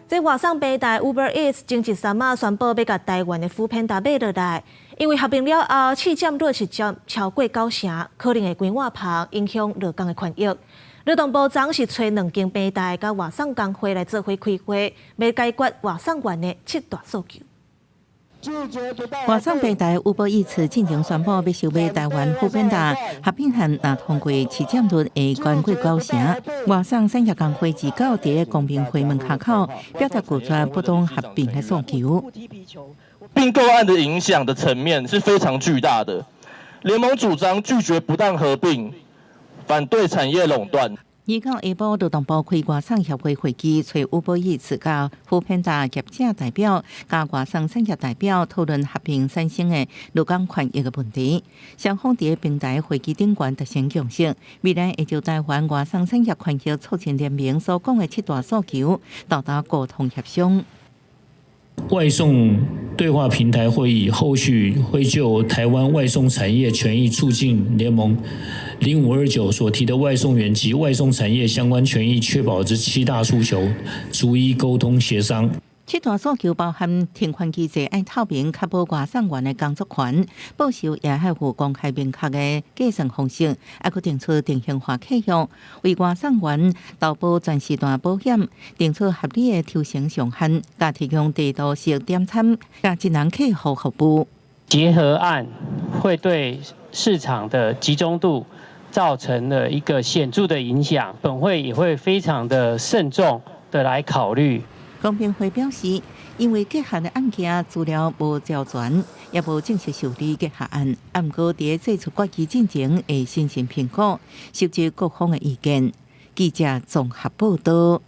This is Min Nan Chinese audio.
這外送平台 Uber Eats 前一三仔宣布欲共台灣的 foodpanda 買落來，因為合併了後，市佔率是佔超過九成，可能會關外棚，影響勞工的權益。勞動部昨是揣兩間平台佮外送工會來做伙開會，欲解決外送員的七大訴求。外送平台 Uber Eats 進前宣布欲收買台灣 foodpanda，合併案若通過，市佔率會懸過九成。外送產業工會二九佇公平會門跤口，表達拒絕不當合併的訴求。併購案的影響的層面是非常巨大的。聯盟主張拒絕不當合併，反對產業壟斷。二九下晡，勞動部開外送協會會議，揣 Uber Eats 佮 foodpanda 業者代表、佮外送產業代表討論合併產生的勞工權益的問題。雙方佇平台會議頂懸達成共識，未來會就台灣外送產業權益促進聯盟所講的七大訴求，沓沓溝通協商。外送對話平台會議後續會就台灣外送產業權益促進聯盟0529所提的外送員及外送產業相關權益確保之七大訴求，逐一溝通協商。七大訴求包含停權機制愛透明，確保外送員的工作權，報酬也愛有公開明確的計算方式，猶閣定出定型化契約，為外送員投保全時段保險，定出合理的抽成上限，佮提供地圖式點餐，佮智能客戶服務。結合案會對市場的集中度造成了一個顯著的影響，本會也會非常的慎重的來考慮。公平會表示，因為結合的案件資料無齊全，也無正式受理結合案，毋過佇做出決議進前會審慎評估，收集各方的意見。記者綜合報道。